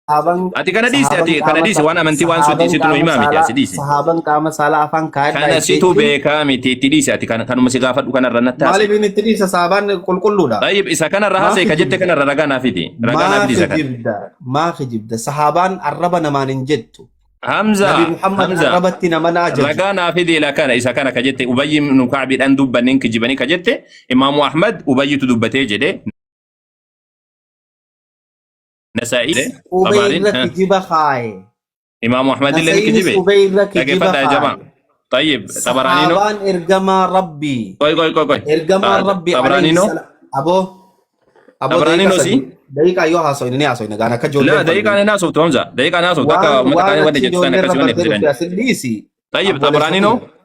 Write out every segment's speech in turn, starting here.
Sahaabaan Ati kana dhiisi, sahaabaan ati kana qaama dhiisi, waan amantii waan sahaabaan suuti situ nu qaama himaa miti, saalaa asi dhiisi. Sahaabaan qaama saalaa afaan kaayadhaa Kana itti situ jechuun beekaa miti, itti dhiisi. Ati kana kanuma si gaafadhu kanarra natti haasa'e. Maaliif inni itti dhiisa? Sahaabaan qulqulluudha. Tayyib, isa kanarra Maa haasa'e ka jette kijibda? kanarra ragaa naa fidi. Ragaa naa Maa fidi isa kana. kijibda? Maa kijibda? Sahaabaan arraba namaan hin jettu. Hamza, Nabi Muhammad Hamza, arrabatti nama na ajaju. Ragaa naa fidi ila kana, isa kana ka jette Ubayyi ibn Ka'biidhaan dubbanneen kijibanii ka jette Imaamu Ahmad Ubayyitu dubbatee jedhe. Nasaa'i Ubay Xabaariin irra kijiba kaaye. Imaamu Ahmad illee ni Nasa'iinis kijibe. Ubay irra kijiba Dhaggeeffadhaa jamaa. kaaye. Tayyib, Xabaraaniinoo. Sahaabaan ergamaa Rabbii. Qoy, qoy, qoy, qoy. Ergamaan Rabbii alayhi Xabaraaniinoo. salaam. Aboo aboo, daqiiqa Xabaraaniinoo si. 3 daqiiqaa yoo haasofne ni haasofne gaan akka La ijoolleen daqiiqaan falminu. hin haasoftu, Hamza. Daqiiqaan haasoftu akka Waan uummata waan kaanii wanni achi jettu sana ijoollee irra akkasii wanni bartee jedhan. dhufte asin dhiisi. Tayyib, Obboleessa Xabaraaniinoo. kiyya.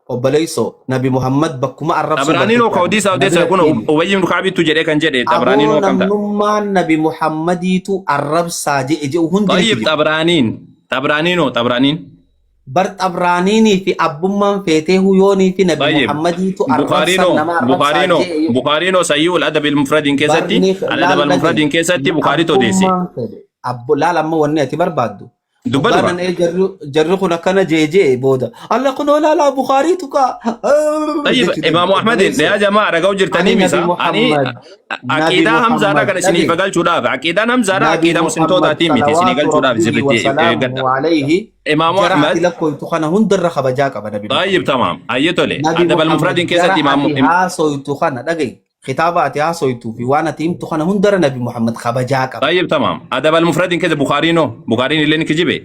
Obboleessoo, Nabi Muhammad bakkuma arrabsuu Xabaraaniinoo bartetti ka hodiisaa na odeessa kun biratti himi. Ubayyi ibn Ka'biitu jedhee kan jedhe Aboo, Xabaraaniinoo akkam ta'a? namnummaan Nabi Muhammadiitu arrabsaa jedhe jedhu hundi ni Tayyib, kijiba. Xabaraaniin. Xabaraaniinoo, Xabaraaniin. Bar Xabraaniinii fi abbummaan feetee huyoonii fi Nabi Tayyib. Muhammadiitu arrabsan Bukaariinoo, nama arrabsaa Bukaariinoo, jedhe. Bukaariinoo Sayyul Adab al-Mufradiin keessatti, Barni Al-Adab laal dhagahi. al-Mufradiin keessatti Bukaariitu odeesse. Abbummaan fedhe. Abbo, laal, amma wanni ati barbaaddu. Dubbadhu Hoggaa kaa. nan ee jarri kun akkana jee booda. Alla kunoo laalaa Bukaariitu kaa. Tayyib, Jechuu Imaamu dandeenya. Ahmadiin Obboleessoo. yaa jamaa dhaga'u Ani jirtanii Nabi misa ani Muhammad Nabi aqiidaa Hamzaadhaa Muhammad kana isiniif dhagahi. galchuudhaaf, aqiidaan Hamzaadhaa Nabi aqiidaa Muhammad muslimtootaatii miti, isinii salawaatu galchuudhaaf Rabbihi sirriitti eeggadha. wasalaamuhu alayhi Imaamu jara Ahmad ati lakkoytu kana hundarra kabajaa qaba Nabi Tayyib, Muhammad. tamaam, ayyee, tole. Nabi Adab Muhammad al-Mufradiin jara keessatti imaamu ati haasoytu kana dhagahi. Kitaaba ati haasoytuu fi waan ati himtu kana hundarra Nabi Muhammad kabajaa qaba. Tayyib, tamaam, Adab al-Mufradiin keessa Bukaariinoo, Bukaariin illee ni kijibe.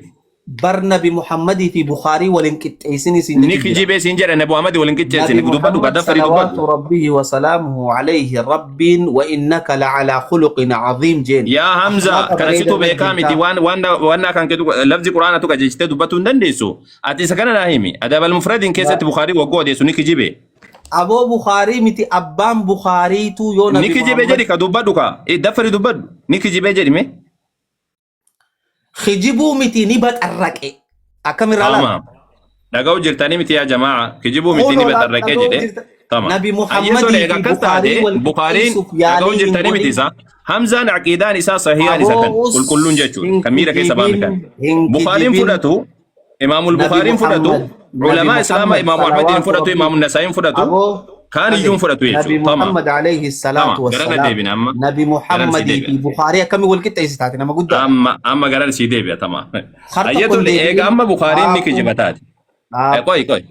Bar Nabi Muhammadii fi Bukaarii waliin qixxeessinii siin Ni jechu jira. kijibee siin jedhe, Nabi Muhammad waliin Nabi qixxeessine, dubbadhu Muhammad gadaffarii salawaatu dubbadhu. Rabbihi wasalaamuhu alayhi Rabbiin wa innaka la'alaa khuluqin caziim jeen. Yaa Hamza, Akhlaaqa kana bareeda situ irra beekaa miti. jirta. Waan waan waan kan keetu lafzi Quraana tu qajeelchitee dubbatuu hin dandeessu. Ati isa kana naa himi. Adab al-Mufradiin keessatti Bukaarii waggoo odeessu ni kijibe. Aboo, Bukaarii miti, abbaan Bukaariitu yoo Ni Nabi kijibee Muhammad jedhi ka dubbadhu ka. Daffari dubbadhu. Ni kijibee jedhi mee. Kijibuu miti, ni baxarraqe. Akkamirraa laata? Tamam. Dhaga'u jirtanii miti yaa jamaa? Kijibuu miti, ni Kunoo laal, baxarraqee dhaga'uu jedhe. jirta. Tamam. Nabi Ayyee, tole, Muhammadii egaa fi akkas taate Bukaarii wal Bukaariin qixxeessuuf dhaga'u yaalii hin jirtanii miti godhin. isa. Hamzaan aqiidaan isaa sahihaan isa Aboo kan us, qulqulluun jechuudha. hin Kan miira keessa baame kijibin, kan. hin Bukaariin kijibin. fudhatu, Imaamul Nabi Bukaariin fudhatu, Muhammad Nabi ulamaa Islaamaa Muhammad Imaamu Ahmadiin salawaatu fudhatu, Rabbii Imaamu Nasaa'iin fudhatu, aboo kaan iyyuu dhagahi. hin fudhatu Nabi jechuudha. Tamam. Muhammad alayhi salaatu Tamam. Garana wassalaam deebina amma. Nabi Garana sii Muhammadii fi deebi'a. Bukaarii akkamii wal qixxeessitaate, nama guddaa? Amma garana sii deebi'a, tamam. Har Ayyee, tokko hin tole, eega deebi'in. amma Bukaariin ni Dhaabbu kijiba taate. dhaabbu Qoy, qoy.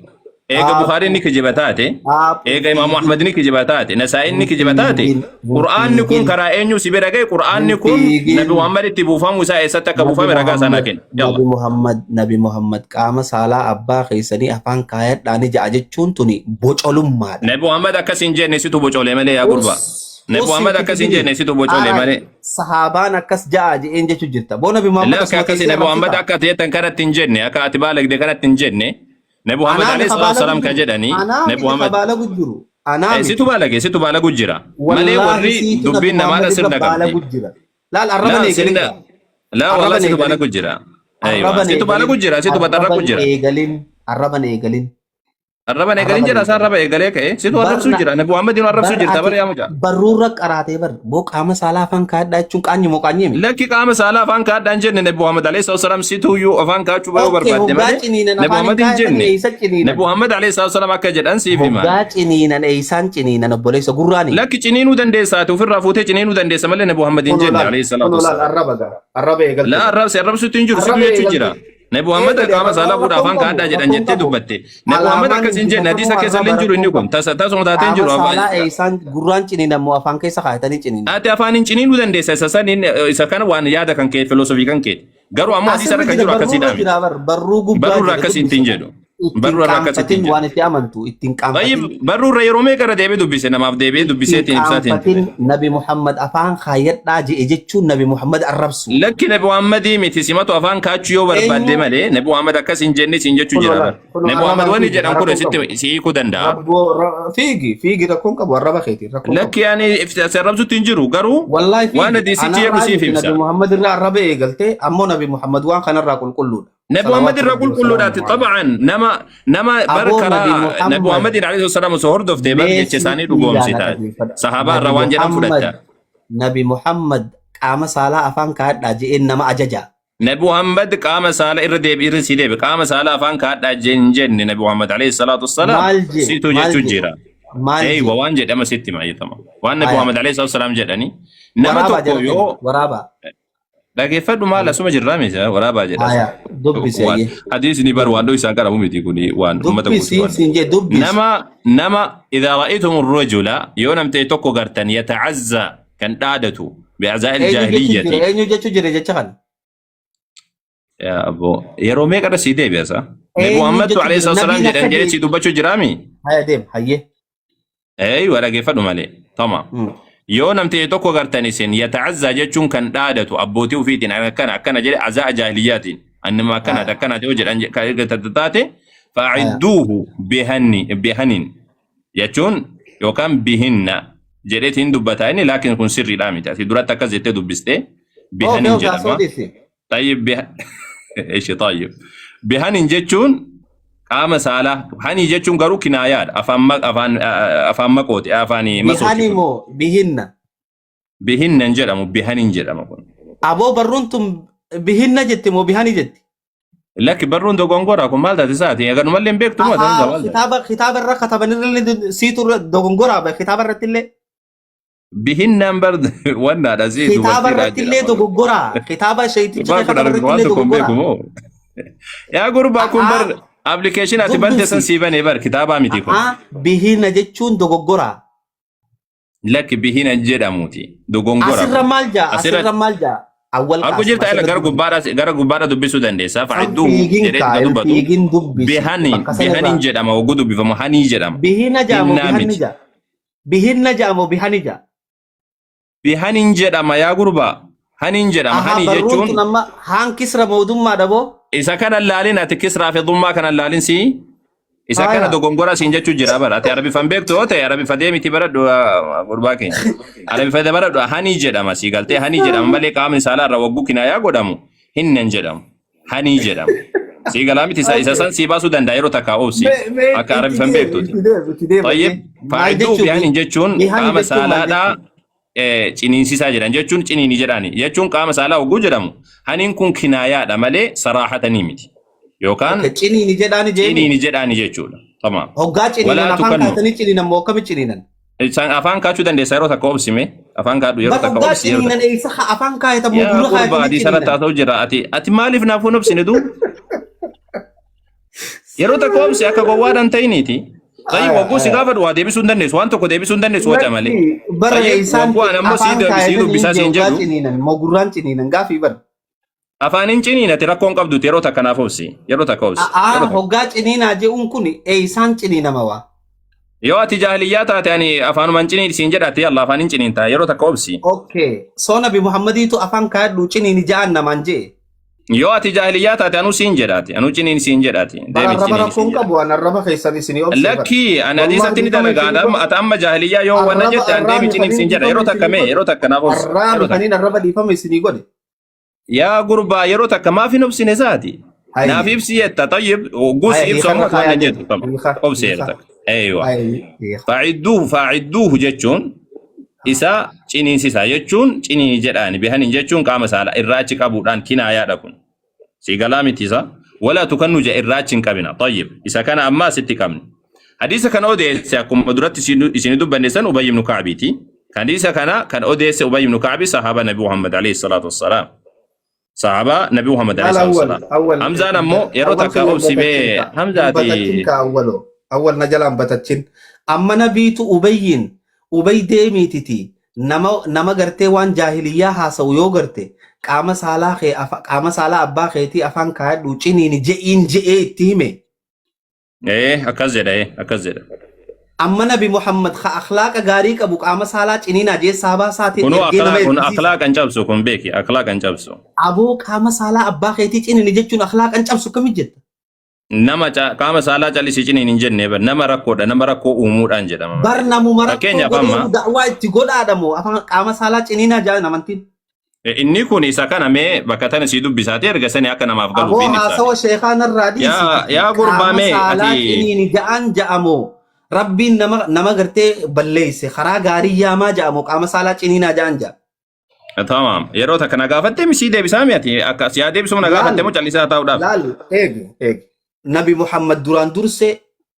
Eega dhaabbu Bukaariin ni kijiba taate, dhaabbu eega Imaamu fiigin Ahmad ni kijiba taate, Nasaa'iin ni hin kijiba taate, fiigin hin Qur'aanni kun fiigin karaa eenyu si bira ga'e? Qur'aanni hin kun Nabi fiigin. Muhammad itti buufamuu isaa eessatti akka Nabi buufame ragaa isaa naa Muhammad kenni. Yalla. Nabi Muhammad qaama saalaa abbaa keessanii afaan kaayadhaani ja'a jechuun tuni bocolummaadha. Nabi Muhammad akkas hin jenne, situ bocolee malee yaa gurbaa. Us Nabi us, hin Muhammad akkas hin kijibini. jenne, situ bocolee Aray malee. sahaabaan akkas ja'a je'een jechuu jirta. Boo, Nabi Muhammad Lakka asuma akkasi teessee Nabi Muhammad arrabsita. akka ati jettan kanatti hin jenne, akka ati baalagde kanatti hin jenne. Nabi Muhammad Anaa alayhi miti salaatu kabaalagu wasalaam ka jiru. jedhani Anaa Nabi miti Muhammad kabaalagu jiru. Anaa situ miti. baalage, situ baalagu jira. Malee Wallaahi warri siitu Nabi dubbiin namaadha Muhammad irra sirna qabdi. baalagu jira. Laal, arraba Laa hin eegalin sirna gaa. laa Arraba wallahi hin situ eegalin. baalagu jira. Aywa, Arraba hin situ baalagu eegalin. jira, situ Arraba baxarraku hin jira. eegalin. Arraba hin eegalin. Arraban eegalin Arraba hin jira, isaan eegalin. arraba eegalee ka'e. Situ arrabsuu Barna jira. Nabi Muhammad arrabsuu bar jirta ati bara yaa mucaa. barruurra qaraatee bar boo, qaama saalaa afaan kaadhaa jechuun qaanyi moo qaanyii miti? Lakki, qaama saalaa afaan kaadhaan jenne Nabi Muhammad alayhi salatu wasalam, situ iyyuu afaan kaachuu yoo Okay, barbaadde hoggaa malee ciniinan Nabi afaan hin Muhammad hin kaayatan jenne. eeysa Nabi ciniinan? Muhammad alayhi salatu wasalam akka jedhan siif himan. Hoggaa ciniinan eeysaan ciniinan, obboleessa gurraani? Lakki, ciniinuu dandeessa, ati ofirraa fuutee ciniinuu dandeessa malee Nabi Muhammad hin Kunoo jenne laal, alayhi salatu kunoo laal, wasalam. arraba gaa arraba eegalte Laa gaa. arrabsi arrabsuutti hin jiru, situ Arraba jechuu jira. eegalte. Nabi Muhammad Eegali qaama saalaa arraba fuudha rakkoon afaan qabu kaadhaa jedhan rakkoon jettee qabu. dubbatte. Nabi Muhammad Alaamaan akkas hin jenne, hadiisa injifatamuu keessa illee arraba hin jiru inni rakkoon kun qabu. tasa tasuma taatee hin Qaama jiru. saalaa eeysaan gurraan ciniinan moo afaan keessa kaayatanii ciniinan? Ati afaan hin ciniinuu dandeessa, isa saniin isa kana waan yaada kan kee, filosofii kan kee. Garuu ammoo hadiisa Asirra irra kan jira, jiru barruurra akkasiidha miti. jira bar, barruu gubbaa Barruurra jira, akkasii ittiin dubbisa. jedhu. Ittiin Barruurra akkasii ittiin qaanfatin jedhu. waan itti amantu ittiin Tayyib, qaanfatin. barruurra yeroo meeqa irra deebi'ee dubbise, namaaf deebi'ee Ittiin dubbiseetiin ibsaatiin ture. qaanfatin. Nabi Muhammad afaan kaayyadhaa je'e jechuun Nabi Muhammad arrabsu. Lakki, Nabi Muhammadii miti, simatu afaan kaachuu yoo barbaadde Eenyu malee Nabi Muhammad akkas hin jenne siin jechuu kunoo jira laal bar. kunoo Nabi Muhammad arrabaan wanni fiigi jedhan kun rakkoon qabu. sitti si hiikuu danda'a. Rabboo fiigi fiigi, rakkoon qabu, arraba keetiin rakkoon qabu. Lakki, ani si arrabsutti hin jiru, garuu Wallahi waan fiigi hadiisichi jedhu anarraa siif miti, Nabi ibsa. Muhammad irraa arraba eegalte, ammoo Nabi Muhammad waan kanarraa qulqulluudha. Nabi Muhammad Salawaatu irraa Rabbii qulqulluudhaati wasalaamu alayhi. xaba'an nama nama bar Aboo Nabi karaa Nabi Muhammad Muhammadin alayhi salaam osoo hordoftee bar mee jecha isaanii sirriitti ilaala dhugoomsita. dhageeffadha. Sahaabaa Nabi irraa waan jedhan Muhammad fudhatta. Nabi Muhammad Qaama saalaa afaan kaa'adhaa je'een nama ajaja. Nabi Muhammad qaama saala irra deebi irra si deebi qaama saala afaan kaadhaa jeen jenne Nabi Muhammad alayhi salaatu wassalaam Maal jee? situ Maal jechuu jee? jira. Maal jee? Eeywa waan jedhama sitti maayitama. Waan Nabi Haya. Muhammad alayhi salaatu wassalaam jedhani nama Waraabaa tokko jara keenya. yoo Waraabaa. dhageeffadhu maal asuma jirraa miti waraabaa jedha. Haya. Dubbisi Waan ayyee. hadiisni bar waan isaan qaramu miti kuni waan uummata Dubbisi guutuu waan. siin jee dubbisi. Nama idhaa ra'aytum rajula yoo namtee tokko gartan yata'azza kan dhaadatu bi'azaa'il Eenyu jechuu jira? jaahiliyyati. Eenyu jechuu jira jecha kana? Yaa abbo yeroo meeqa irra sii deebi'a sa? Nabi Eenyu Muhammad jechuu alayhi jira? salaam Nabiin jedhan akka jedhee jee. sii dubbachuu jiraami? Haya deem hayyee. Eeywa dhageeffadhu malee. Tama. Yoo namtee tokko gartan isin yata'azzaa jechuun kan dhaadatu abbootii ofiitiin akkana akkana jedhe azaa jaahiliyyaatiin annima akkanaati Haya. akkanaati yoo jedhan kan erga taate Haya. fa'idduuhu bihanni bihanin jechuun yookaan bihinna jedheetiin dubbataa inni laakiin kun sirriidhaa miti. Asii duratti akkas jettee dubbistee Okay bihanin okay jedhama. asoo dhiisi. Tayyib Eshi tayyib. Bihanin jechuun qaama saalaa. Hani jechuun garuu kinaayaadha. Afaan afaan afaan maqooti. Afaan masooti Bihani kun. moo bihinna? Bihinnan jedhamu bihanin jedhama kun. Aboo barruun tun bihinna jetti moo bihani jetti? Lakki barruun dogongora kun maal taate isaati? Aganumallee hin beektu moo Ahaa ta'uu maal taate? kitaaba irra katabanirra siitu irra dogongoraa ba kitaaba irratti illee. Bihinnaan bar wannaadha si Kitaaba dubartiidha irratti illee jedhama. dogoggoraa. Kitaaba sheeyticha Gurbaa kun kataba argu irratti waan illee tokko hin beeku dogoggoraa. moo? Yaa gurbaa kun bar Ahaa application ati bante san dubbisi. sii banee bar kitaabaa miti kun. Ahaa bihinna jechuun dogoggoraa. Lakki bihina jedhamuuti. Dogongora Asirra kun. maal jaa? Asirra Asirra maal jaa? Awwal Argu qaasim jirta ila asirra gara dubbisi. gubbaadha gara gubbaadha dubbisuu dandeessa. San Fa'idduuhu fiigin jedhee kaa ka hin dubbatu fiigin dubbisi. bihaniin Bakka bihaniin sanirraa. jedhama hogguu dubbifamu hanii jedhama. Bihina jaa moo Hinnaa bihanni miti. jaa? Bihinna jaa moo bihani jaa? Bihaniin jedhama yaa gurbaa. Haniin jedhama. Ahaa Hanii barruun jechuun tun amma haan kisra mootummaadha boo. isa kana laalin ati kisraa fi dhummaa kana laalin sii isa kana Haya. dogongora siin jechuu jira bara. Ati arabifan beektu yoo ta'e arabifa deemiti baradhu gurbaa keenya. Arabifate baradhu hanii jedhama sii galtee hanii jedhama malee qaamni saalaa irraa wagguu kinaayaa godhamu hinnan jedhamu. Hanii jedhama. Sii galaa miti isa Okay. san sii baasuu danda'a yeroo takkaa obsi Mee mee akka itti arabifan deemi beektuti. itti deemi itti deemi Tayyib ayyee. Maal faayidduu jechuun bihaniin jechuun bihani qaama jechuun maal saalaadhaa jechuun? ciniinsisaa jedhan jechuun ciniini jedhaani jechuun qaama saalaa hogguu jedhamu haniin kun kinaayaadha malee saraahatanii miti yookaan Okay ciniini jedhaani jeemi. ciniini jedhaani jechuudha. Tamaam. Hoggaa ciniinan Walaa afaan tukannu. kaatanii ciniinan moo akkami ciniinan? Isaan afaan kaachuu dandeessa yeroo takka obsime afaan kaadhu yeroo Bar takka hoggaa obsi yeroo takka. ciniinan eessa afaan kaayatan moo Yaa gurra gurbaa kaayatanii adii sarara ciniinan? taata'u jira ati ati maaliif naaf hin obsine duu? Yeroo takka obsi akka gowwaadhaan ta'iniiti. Tayyib Aya wagguu si aya. gaafadhu waa deebisuu hin dandeessu waan tokko deebisuu hin dandeessu waca malee. Lakki bara Tayyib eessaan wagguu an ammoo sii afaan sii kaayatanii dubbisaa siin hoggaa jedhu ciniinan moo gurraan ciniinan gaafii bar. afaan hin ciniinati rakkoon qabduti yeroo takka naaf obsi yeroo takka obsi A'aa yeroo takka. hoggaa ciniinaa je'uun kun eessaan ciniinama waa. Yoo ati jaahiliyyaa taate ani afaanumaan ciniin siin jedhaati yalla afaan hin ciniinta yeroo takka obsi. Okay. Soo Nabi Muhammadiitu afaan kaayadhu ciniini ja'an namaan je'e. Yoo ati jaahiliyyaa taate anuu siin jedhaati anuu ciniin siin jedhaati Bar deemi arraba ciniin rakkoon siin jedha. qabu an arraba keessan isinii obsee bar. Lakkii ani Wallahi hadiisatti ni dhiifama dalaga isinii godhe. ati amma jaahiliyyaa yoo wanna Arraba jette an deemi arraami ciniin kaniin siin jedha dhiifama yeroo takka isinii mee godhe. yeroo takka naaf obsi Arraami yeroo takka. kaniin arraba dhiifama isinii godhe. Yaa gurbaa yeroo takka maaf hin obsine isaati? Naaf Hayyi. ibsi jetta tayyib guus Haya ibsu hiikarra amma waan kaayaa hin deemi. jettu tama Hiika obsi yeroo hiika. takka. Eeywa. Hayyi hiika. Fa'idduuhu fa'idduuhu jechuun isa ciniinsisa jechuun ciniini jedhaani bihaniin jechuun qaama saala irraa achi qabuudhaan kinaayaadha kun. Si galaa miti isa wala tukannu ja irraa achi hin qabina. Tayyib isa kana ammaa sitti qabne. Hadiisa kana odeesse akkuma duratti isin dubbanne san Ubay ibn Ka'biiti. Hadiisa kana kan odeesse Ubay ibn Ka'bi sahaaba Nabi Muhammad alayhi salaatu wassalaam. Sahaaba Nabi Muhammad Maal alayhi salaatu awwal wassalaam. awwal Hamzaan ammoo yeroo awwal takka kiyya hin obsi batachin mee ka hin Hamzaati batachin ka awwalo awwal na jalaan batachin amma nabiitu ubayyin ubay deemiititi nama nama gartee waan jaahiliyyaa haasa'u yoo garte qaama saalaa kee qaama saalaa abbaa keetii afaan kaayadhu ciniini je'iin je'ee itti hime. Ee akkas jedha ee akkas jedha. Amma Nabi Muhammad ka akhlaaqa gaarii qabu qaama saalaa ciniinaa jee saabaa isaatiin Kunoo ergee nama akhlaaq kun ergisiisa. akhlaaqa hin cabsu kun beeki akhlaaqa hin cabsu. Aboo qaama saalaa abbaa keetii ciniini jechuun akhlaaqa hin cabsu akkamitti jetta? Nama qaama saalaa callisii ciniin hin jenne bar nama rakkoodha nama rakkoo uumuudhaan jedhama malee. Bar namuma rakkoo Fakkeenyaaf godhee amma da'waa itti godhaadha moo afaan qaama saalaa ciniinaa jaan amantiin. Inni kun isa kana mee bakka tana sii dubbisaati erga sani akka namaaf galuuf Aboo hin ibsaati. haasawa sheekaa narraa Yaa dhiisiti. yaa gurbaa Qaama mee saalaa ati ciniini ja'an ja'amoo rabbiin nama nama gartee balleeyse karaa gaarii yaamaa ja'amoo qaama saalaa ciniinaa ja'an ja'a. Tamaam. Yeroo takka na gaafatte misii deebisaa mi ati akka si haa deebisuu na gaafatte Laal moo callisaa taa'uudhaaf. laal, eegi eegi. Nabi Muhammad duraan dursee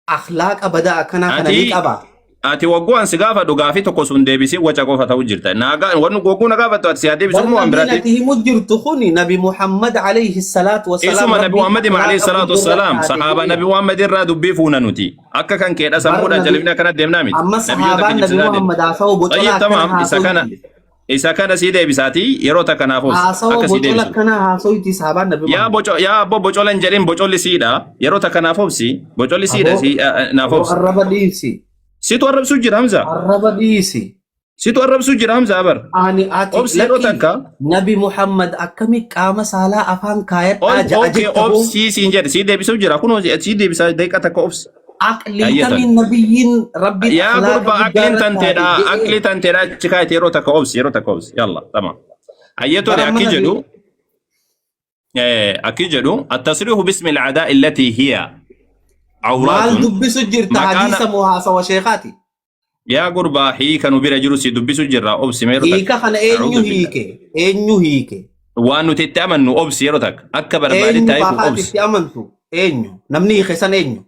akhlaaqa badaa akkanaa kana ni Ati qaba. Ati wagguu an si gaafadhu gaafii tokko sun deebisii waca qofa ta'u jirta. Naagaa wanni wagguu na gaafattu ati si haa deebisu Bar moo waan nabiin biraati. ati himu jirtu kuni Nabi Muhammad alayhi salaatu wassalaam Isuma Nabi rabbiin Muhammad alayhi akhlaaqa salaatu guddaa irra wassalaam kaate sahaaba jedhee. Nabi Muhammad irraa dubbii fuuna nuti. Akka kan keedha Bar sammuudhaan nabi jalifne akkana deemnaa miti. amma Nabiyyoota sahaabaan Nabi kijibsiisaa deemna. Muhammad haasawoo bocola Tayyib akkana tamaam isa kana haasawu isa kana sii deebisaati yeroo takka naaf obsi haasawa akka sii bocola deebisu. akkana haasawitti sahaabaan Nabi Yaa Muhammad. boco yaa abbo bocola hin jedhin bocolli siidha yeroo takka naaf obsi bocolli siidha Aboo si naaf aboo obsi. arraba dhiisi. Situ arrabsuu jira Hamza. Arraba dhiisi. Situ arrabsuu jira Hamza bar. Ani ati Obsi yeroo lakki takka Nabi Muhammad akkami qaama saalaa afaan kaayadhaa ol ja'a okay jetta boo. obsii siin jedhe sii deebisuu jira kunoo sii deebisaa daqiiqa takka obsi. Aqlii Ayyatan. kamiin nabiyyiin rabbiin Yaa akhlaaqa gurba guddaa aqliin irra kaate tanteedha jedhee. aqlii tanteedha achi kaayete yeroo takka obsi yeroo takka obsi yalla tamam. Ayyatole Bara amma akki nabi jedhu akki jedhu at-tasrihu bismi al-adaa allati hiya maal awraatun dubbisu jirta maqaana hadiisa moo haasawa sheekaati? Yaa gurbaa hiika nu bira jiru si dubbisu jirra obsi mee yeroo takka. Hiika kana eenyu A'uudhu billah. hiike? Eenyu hiike? Waan nuti itti amannu obsi yeroo takka. Akka barbaadetti Eenyu haa hiiku fa'aati obsi. itti amantu? Eenyu? Namni hiike san eenyu?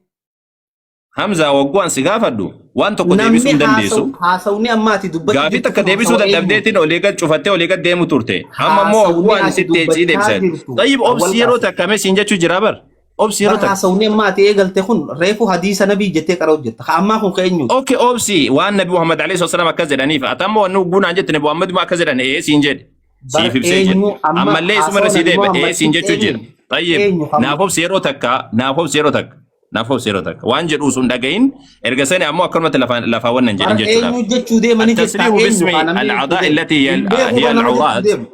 Hamzaa wagguu an si gaafadhu waan tokko deebisuu Namni hin dandeessu. haasawni amma ati dubbatu Gaafii jirtu takka kun deebisuu haasawa eenyuti? dadhabdeetiin olii gad cufattee olii gad deemu turte. Amma immoo wagguu Haasawni an ati sitti sii dubbachaa deebisan. jirtu Tayyib awwal obsi yeroo qaasim. takka mee siin jechuu jira bar. Obsi yeroo Bar takka. haasawni amma ati eegalte kun reefu hadiisa nabii jettee qara'u jirta. Ka ammaa kun ka eenyuti? Okay, obsi waan Nabi Muhammad alayhi salaam akkas jedhaniif ati amma waan guunaan jette Nabi Muhammad ma akkas jedhan ee siin jedhe Bar siif ibsee jedhe eenyu amma ammallee isuma haasawa irra sii Nabi deebi'e ee Muhammad siin kun jechuu jira. eenyu? Tayyib Eenyu hamma? naaf obsi yeroo takka naaf obsi yeroo takka naaf obsi yeroo takka waan jedhu sun dhagahin erga sani ammoo akkanumatti lafaa lafaa wannan Bar jedhin jechuudhaaf. eenyu jechuu deemanii jettaa At-tasriihu eenyu bismi kaa namni jechuu al-a'daa deemu? allati hiya Hin beeku hiya bar nama jechuu al-awraat deemu.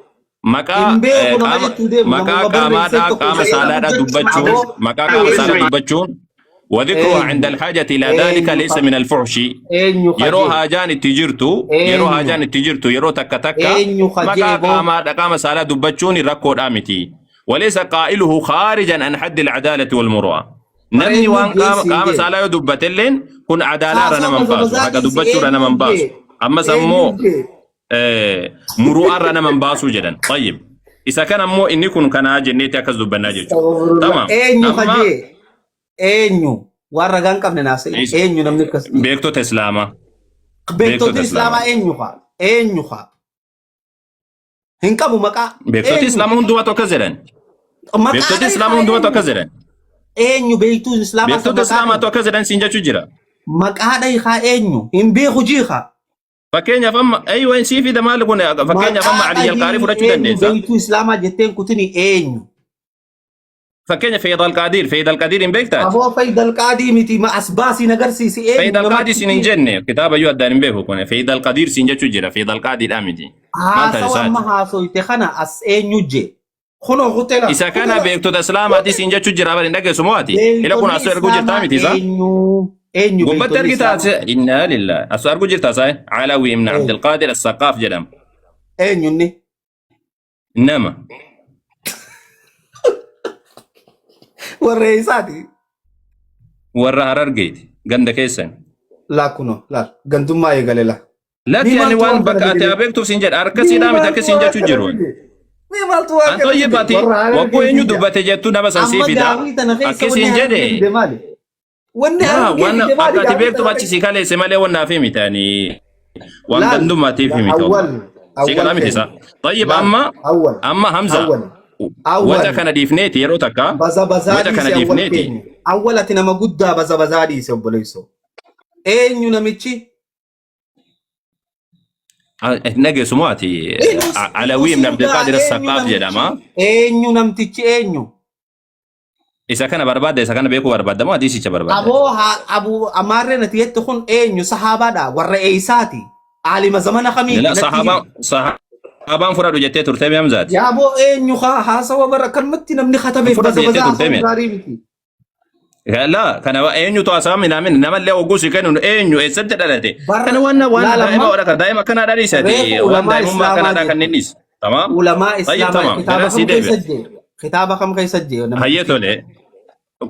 Maqaa Hin beeku eh, nama qaama jechuu deemu. maqaa Namuma barreessee qaamaadhaa tokko qaama jedhee saalaadhaa dubbachuun aboo maqaa qaama saalaa eenyu dubbachuun وذكرها عند eenyu الحاجة إلى ذلك eenyu ليس ka من الفحش eenyu yeroo kajee haajaan itti jirtu yeroo eenyu haajaan itti jirtu yeroo takka takka eenyu kajee maqaa boo qaamaadha qaama saalaa dubbachuun rakkoodhaa miti وليس قائله خارجا عن حد العدالة والمروءة bar namni eenyu waan jee qaama siin qaama jee saalaa yoo dubbatelleen kun adaalaarra haasawa nama hin baasu bazabazaa haqa dhiisi dubbachuurra nama eenyu hin baasu jee ammas eenyu ammoo jee muru'aarra nama hin baasuu jedhan. Tayyib. Isa kana ammoo inni kun kanaa jenneetti akkas dubbannaa jechuudha. Astaghfirullah. Tamaam. Eenyu Amma kajee eenyu waan ragaa hin qabne naaf se'i eenyu namni akkas jee beektota Islaamaa. beektotni Beektota islaamaa Islaamaa. eenyu kaa eenyu kaa hin qabu maqaa Beektoti eenyu Islaamaa hundumatu akkas jedhan. maqaa Beektoti dhahii Islaamaa kaa hundumatu eenyu akkas jedhan. eenyu beektuun islaamaa san Beektota maqaa Islaamaatu dhahii akkas jedhan siin jechuu jira. maqaa dhahii kaa eenyu hin beeku jii kaa Fakkeenyaaf amma aywa sii fida maali kun fakkeenyaaf amma maqaa Aliyyi Alqaarii dhahii fudhachuu eenyu dandeessa. beektuu islaamaa jetteen kutini eenyu Fakkeenya Fayyid Alqaadiir Fayyid Alqaadiir hin beektaati. Aboo Fayyid Alqaadii miti ma as baasii nagarsiisi eenyu Fayyid nama Alqaadii siin hin achitti jenne kitaaba iyyuu addaan hin beeku kun Fayyid Alqadiir siin jechuu jira Fayyid Alqaadiidhaa miti. Maal taate haasawa amma isaati? haasoyte kana as eenyu jee kunoo kutela Isa kana kutela beektota Islaamaati siin jechuu jira bari hin dhageessu moo ati? Ila kun beektonni asoo erguu jirtaa islaamaa miti isaa? eenyu eenyu Gubbatti beektonni argitaa islaamaa inna lillahi asoo arguu jirtaa isaa Alawi ibn eenyu Abdulqaadir As-Saqaaf jedhama. eenyu inni Nama warra isaati warra Harargeeti ganda keessan. laa kunoo laal gandummaa eegale laa Mee Lakki ani maaltu waan waan kana bakka ati fide? haa beektuuf siin jedha harka Mee siidhaa miti akka maaltu siin waan jechuu kana jiru. fide? Mee maaltu waan An kana fide? toyyibati Warra wagguu harargee eenyu fida. dubbate jettu nama san sii Amma fida. gaafii tana keessa Akki wanni siin harargee jedhe fide maali? Wanni yaa harargee waan fide maali akka ati gaafii beektuuf tana achi keessa? si kaleesse malee waan naaf himite ani waan Laal gandummaatiif himite awwal wallah. Si awwal kalaa miti keenya isa. Tayyib laal amma awwal amma Hamza awwal waca awwal kana dhiifneeti yeroo takka baza bazaa waca kana dhiise awwal dhiifneeti. keenya awwal ati nama guddaa baza bazaa dhiise obboleessoo eenyu namichi Dhageessu moo ati Eenyu Alawii ibn si dhugaa Abdulqaadir eenyu As-Saqaaf namtichi jedhama. eenyu namtichi eenyu Isa kana barbaadda isa kana beekuu barbaadda moo hadiisicha barbaadda? Aboo haa abu amaarreen ati jettu kun eenyu sahaabaadha warra eeysaati aalima zamana kamiiti La natti himi. sahaabaan sahaabaan fudhadhu jettee turtee mi Hamzaati? Yaa aboo eenyu haa haasawa bara akkanumatti namni katabeef Fudhadhu baza jettee bazaa turtee haasawuun mi? gaarii miti. La kana eenyutu haasawa minaamin namallee hogguu si kennu eenyu eessatti dhalate? Bar Kana waan waan laal daa'ima amma warra kana daa'ima akkanaa dhaliisati reefu waan ulamaa daa'imummaa islaamaa akkanaadhaa jette. kanneen dhiis. Tamaam? Ulamaa Tayyib islaamaa tamaam. kitaaba Gara kam sii keessa deebi'a. jee kitaaba kam keessa jee Hayyee namtichi. tole.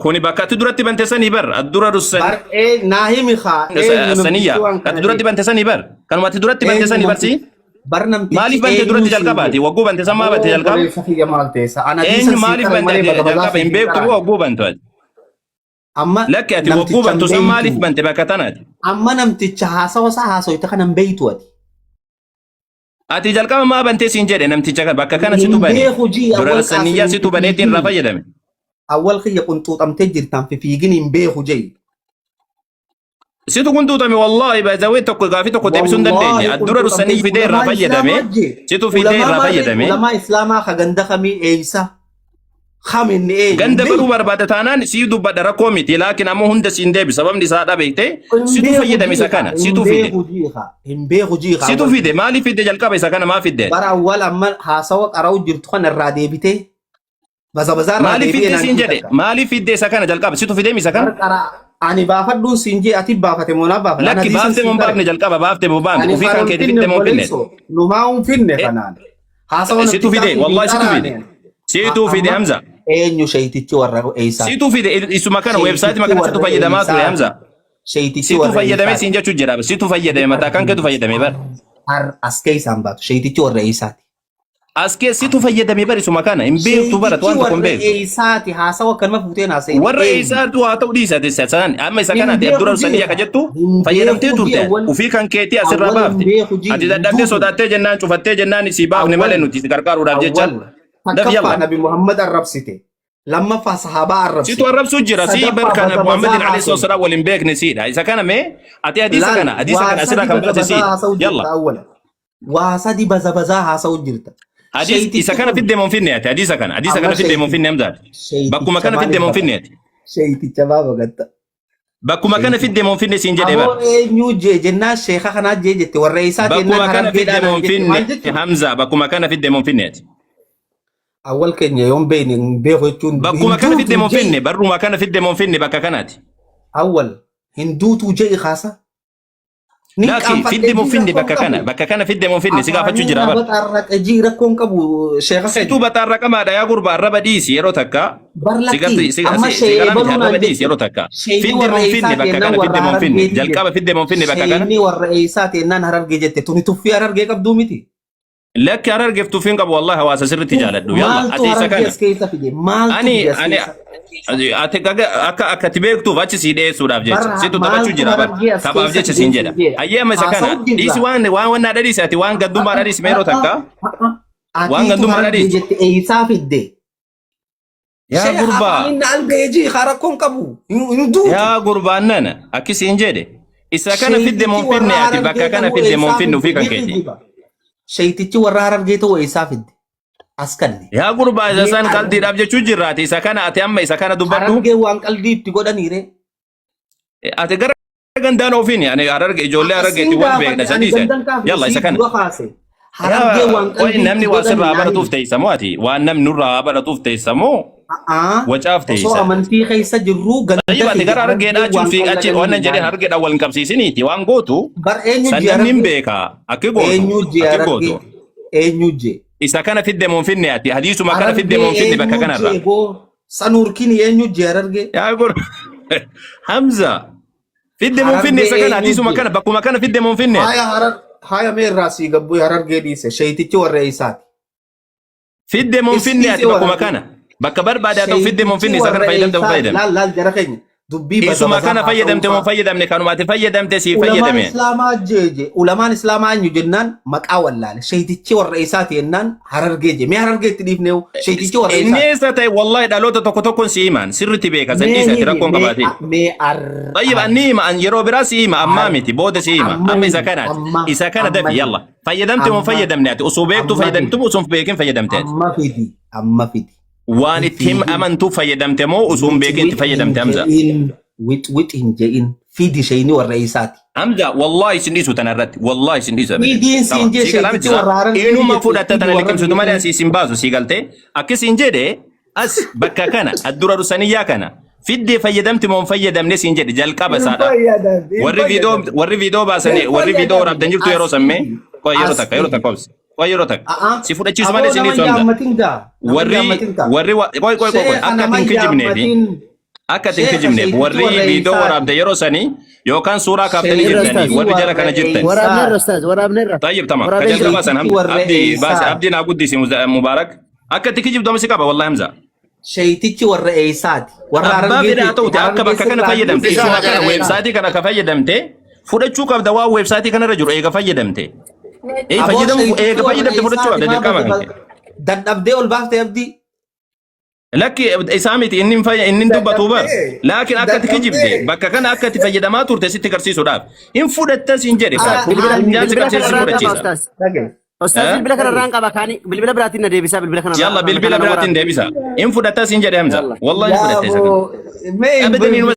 Kuni bakka ati duratti bante sanii bar addura russan Bar ee naa himi kaa eenyu namtichi saniyya waan ati kana duratti jee bante sanii bar kanuma ati duratti bante eenyu sanii bar si namtichi. Bar namtichi Maaliif bante eenyu duratti siin jalqabaati? jedhe. Wagguu bante san maa bante Aboo jalqaba? obboleessa kiyya maal teessa? Ana Eenyu hadiisan sii maaliif qare bante malee ati baga bazaa jalqaba siif hin hin beektu moo qaraane. wagguu bantu ati? Amma Lakki ati wagguu namticha hin bantu san maaliif beeytu. bante bakka tanaati? Amma namticha haasawa isaa haasawu kana hin beeytu ati. Ati jalqaba maa bantee siin jedhe namticha kana bakka kana situ Hin bane. beeku jii Dura awwal saniyyaa qaasim situ baneetiin irraa fiigini. fayyadame. Awwal kiyya qunxuuxamtee jirtaan fiigini hin beeku jii. Situ kuntuutame wallahi baay'ee tokko gaafii tokko deebisuu hin dandeenye. Wallaahi Addura qunxuuxamtee russanii fidee irraa ulamaa fayyadame. islaamaa jee. Situ fidee Ulamaa irraa maarree fayyadame. ulamaa islaamaa ka ganda kamii eeysa kam inni eenyu hin Ganda baruu beeytu. barbaada taanaan sii dubbadha rakkoo miti laakiin ammoo hunda siin deebi sababni isaa dhabeekte Hin situ beeku fayyadame isa jiika kana hin situ fide. beeku jiika hin beeku jiika Situ awwal fide kiyya. maaliif fidde jalqaba isa kana maa fidde? Bara awwal amma haasawa qara'u jirtu kana irraa deebitee baza bazaa irraa Maaliif deebi'ee fidde naan siin jii jedhe takka. maaliif fidde isa kana jalqaba situ fideem isa Bar kana? qara ani baafadhuun siin jee ati baafate moo naa baafate an Lakki hadiisan baafte sii moo hin qare. baafne jalqaba baafte moo baafne Ani ofii kan karoon keeti finne fidde moo hin finne? obboleessoo numaa hin finne kanaan. Haasawa Situ namtichaa fide siif hin wallahi situ fide. qaraane. Situ fide Amma Hamza. eenyu sheeytichi warra eeysaati. Situ fide isuma kana weebsaayitii Sheeytichi kana situ warra fayyadamaa ture eeysaati. Hamza. Sheeytichi Situ warra fayyadamee eeysaati. siin jechuu jira. Situ fayyadame mataa kan keetu fayyadame bar. Har as keessaan baatu sheeytichi warra eeysaati. As keessi fayyadame bar isuma kana hin beektu barat Sheeytichi waan tokko hin warra beektu. eeysaati haasawa akkanuma fuuteen haasa'in Warra eenyu. eessaatu haa ta'u dhiisate san amma isa Hin kana ati beeku dura sanii jiika. akka jettu Hin fayyadamtee beeku turte jii awwal ufii kan keetii asirraa awwal hin baafte. beeku jii Ati hin dadhabdee duutu. sodaattee jennaan cufattee jennaan isii baafne malee Awwal nuti si gargaaruudhaaf jecha. awwal Daf takkaffaa yalla. Nabi Muhammad arrabsite. Lammaffaa sahaabaa Situ arrabsite. arrabsuu jira si bar Sadaffaa kana baza Muhammadin bazaa alayhi haasofte. salaam waliin beekne siidha. Isa kana mee ati hadiisa Laal kana hadiisa waa kana asirraa sadi kan baza baate bazaa siidha. haasa'u jirta Yalla. awwala. Waa sadi baza bazaa haasa'u jirta. Hadis isa Sheeytichi kana kun fidde moo hin finne ati hadiisa kana hadiisa amma kana fidde moo hin finne Hamzaati. Bakkuma sheeyticha kana fidde maaliif moo hin finne baqatta? ati. Sheeyticha maa baqatta? Bakkuma kana Sheeyticha. fidde moo hin finne siin jedhe bar. Aboo eenyu jee jennaan sheeka kanaa jee jette warra eessaati jennaan Bakkuma kana fidde harargeedhaa moo naan hin jette maal finne jechuudha? Hamza bakkuma kana fidde moo hin finne ati. Awwal keenya yoon beekne hin beeku jechuun hin Bakkuma kana fidde duutuu moo hin jee finne barruma kana fidde moo hin finne bakka kanaati. awwal hin duutuu jee kaasa. Nin Laaki qaanfadhee fidde moo jii finne rakkoon bakka kana qabu. bakka kana fidde moo finne si gaafachuu Afaaniin jira na bar. baxarraqe jii rakkoon qabu sheeka Situu keenya. baxaarraqamaadha yaa gurbaa arraba dhiisi yeroo takka. Bar Si lakkii gartu si amma si si shee galaa miti eebaluu arraba naan dhiisi jette. yeroo takka. Sheeyni Fidde warra moo hin finne eessaati bakka jennaan kana warra fidde moo hin finne harargeetii jalqaba jette. fidde moo hin finne bakka kana. Sheeyni warra eessaati jennaan harargee jette. Tuni tuffii harargee qabduu miti. Lakki harargeef tuffiin qabu wallahi hawaasa sirriitti Tuff jaaladhu yalla maaltu ati isa harargee kana. as keessa fide? Maaltu Ani fide as ani keessa? ati akka akka ati beektuuf achi sii dhiyeessuudhaaf jecha Barra situ taphachuu maaltu jira bar harargee as taphaaf keessa jecha fide siin siin jedha. jedha. Hayyee amma isa kana Haasa'u dhiisi jirra. waan waan wannaa dhadhiisi ati waan gandummaa dhadhiisi yeroo takka waan Atiitu gandummaa harargee dhadhiisi. jette eessaa fidde? Yaa Sheekh gurbaa afaaniin na albee jii rakkoon qabu hin duutu. yaa gurbaan nana akkasiin jedhe isa kana fidde moo Sheeytichi hin warra finne ati bakka harargee kana ta'uu fidde moo hin eessaa finne fidde ofii kan ni keeti. kijiba. Sheeytichi warra harargee ta'uu eessaa fidde? As kanne. Yaa gurbaa isa Mee san qaldiidhaaf jechuu jirraati isa kana ati amma isa kana dubbadhu harargee waan qaldii itti godhaniire. ati gara gandaan ofiin ani hararge ijoollee harargeetti Siin wal beekna gaafadhe ani sadiise gandan kaafne yalla isa sii kana. dura kaase. Harargee Yaa waan qoy qalbii namni itti waa godhanii sirraa naa baratuuf himi. teessa moo ati waan namni nurraa baratuuf teessa moo A'aa wacaaf osoo teessa. amantii keessa jirruu ganda Tayyib ati kiyya gara harargee harargeedhaa achiin waan fi achi waan qalladanii nan naa jedheen himi. harargeedhaan wal hin qabsiisiniiti waan gootu Bar eenyu san jee namni hin harargee? beeka akki gootu Eenyu jee akki harargee? gootu. Eenyu jee? Isa kana fidde moo hin finne ati hadiisuma kana fidde Harargee moo hin finne bakka eenyu kanarra. jee boo? Sanuurkiin eenyu jee harargee? Yaa gur Hamza fidde moo hin finne Harargee isa kana eenyu hadiisuma jee? kana bakkuma kana fidde moo hin finne ati. Haya harar haya mee irraa sii gabbuu harargee dhiise sheeytichi warra eessaati? Fidde moo hin Is finne dhiise ati bakkuma warargee. kana bakka barbaade haa ta'u fidde moo hin Sheeytichi finne isa kana warra fayyadamte moo eessaati? fayyadamne. Laal laal jara keenya dubbii baza Isuma bazaa kana haasa'uu fayyadamte moo faa. fayyadamne kanuma ati fayyadamte sii Ulamaan fayyadame. islaamaa jeeje ulamaan islaamaa eenyu jennaan maqaa wallaale sheeytichi warra eessaati jennaan harargee jee mee harargee itti dhiifnee sheeytichi warra Inni eessaati? eessa ta'e wallahi dhaloota tokko tokkoon si himaan sirriitti beeka san Mee dhiise ati himi rakkoon mee qabaatiin. mee ar Tayyib ar anni hima an yeroo biraa si hima ammaa ar miti booda si hima amma amma isa himi kanaati amma isa kana amma dafi himi yalla fayyadamte moo amma fayyadamne ati osoo beektu amma fidi fayyadamte moo osoo hin beekin fayyadamte ati amma fidi amma fidi waan hin itti him fiigin amantuu fayyadamte moo osoo hin wix beekin itti wix hin fayyadamte Hamza. je'in wix wix hin je'in fidi shayni warra isaati. Hamza wallahi isin dhiisu tana irratti wallahi isin dhiisu abadan. Fidiin siin Tamam jee sii galaa sheeytichi miti isaa warra harargeeti inuma jette fudhatta fidi tana warra liqimsitu malee harargeeti. asii isin baasu sii galtee akkasiin jedhe as bakka kana addura rusaniyaa kana fiddee fayyadamti moo hin fayyadamne siin jedhe jalqaba Hin isaadha. fayyadamne hin Warri viidoo fayyadamne warri viidoo baasanii hin warri viidoo fayyadamne waraabdan jirtu yeroo as sammee fidi qoy yeroo as takka yeroo fidi. takka obsi qoy yeroo takka A'aa si fudhachiisu malee aboo siin nama dhiisu Hamza. jaammatin gaa nama Warri jaammatin gaa warri qoy qoy qoy qoy sheekha akka ati nama hin kijibneefi jaammatin. Akka itti hin Sheekha kijibneef sheeytichi warri warra viidiyoo eeysaati. waraabde yeroo sanii yookaan suuraa kaaftanii Irra jirtanii ustaaz. warri jala kana jirtan. Waraabneerra ustaaz waraabneerra. Tayyib tamam. Ka Waraabee jira. jalqabaa san Sheeytichi Hamza. warra Abdii baase eeysaati. abdii naa guddisi Mubaarak. Akka itti kijibdu amma si qaba wallahi Hamza. Sheeytichi warra eeysaati. Warra Abbaa fedhe haa Harargeeti. ta'uti akka Harargee bakka kana sirraa fayyadamte dhiisee isuma kana warra weebsaayitii kana ka fayyadamte fudhachuu qabda waan weebsaayitii kanarra jiru eega fayyadamte. Ee Aboo fayyadamu sheeytichi eega warra fayyadamte fudhachuu eeysaati qabda maa dirqama kan kee. dadhabdee ol baaftee abdii. Lakki isaa miti inni hin fayya inni hin dubbatu bar. Dadhabdee. Laakiin akka itti kijibde Dadhabdee. bakka kana akka itti fayyadamaa turte sitti garsiisuudhaaf. Hin fudhattas hin jedhe Ana Bilbila funyaan si bilbila qabsiisa si kanarraan qaba fudhachiisa. ustaaz. dhagaye. Ustaaz Eh? bilbila kanarraan qaba kaani bilbila biraatiin na deebisaa bilbila kanarraa Yalla kana bilbila na biraatiin waraabde. deebisa. Hin fudhattas hin jedhe Hamza. Yalla. Wallahi hin Yaa fudhatte isa kana. boo mee hin Abadan inuma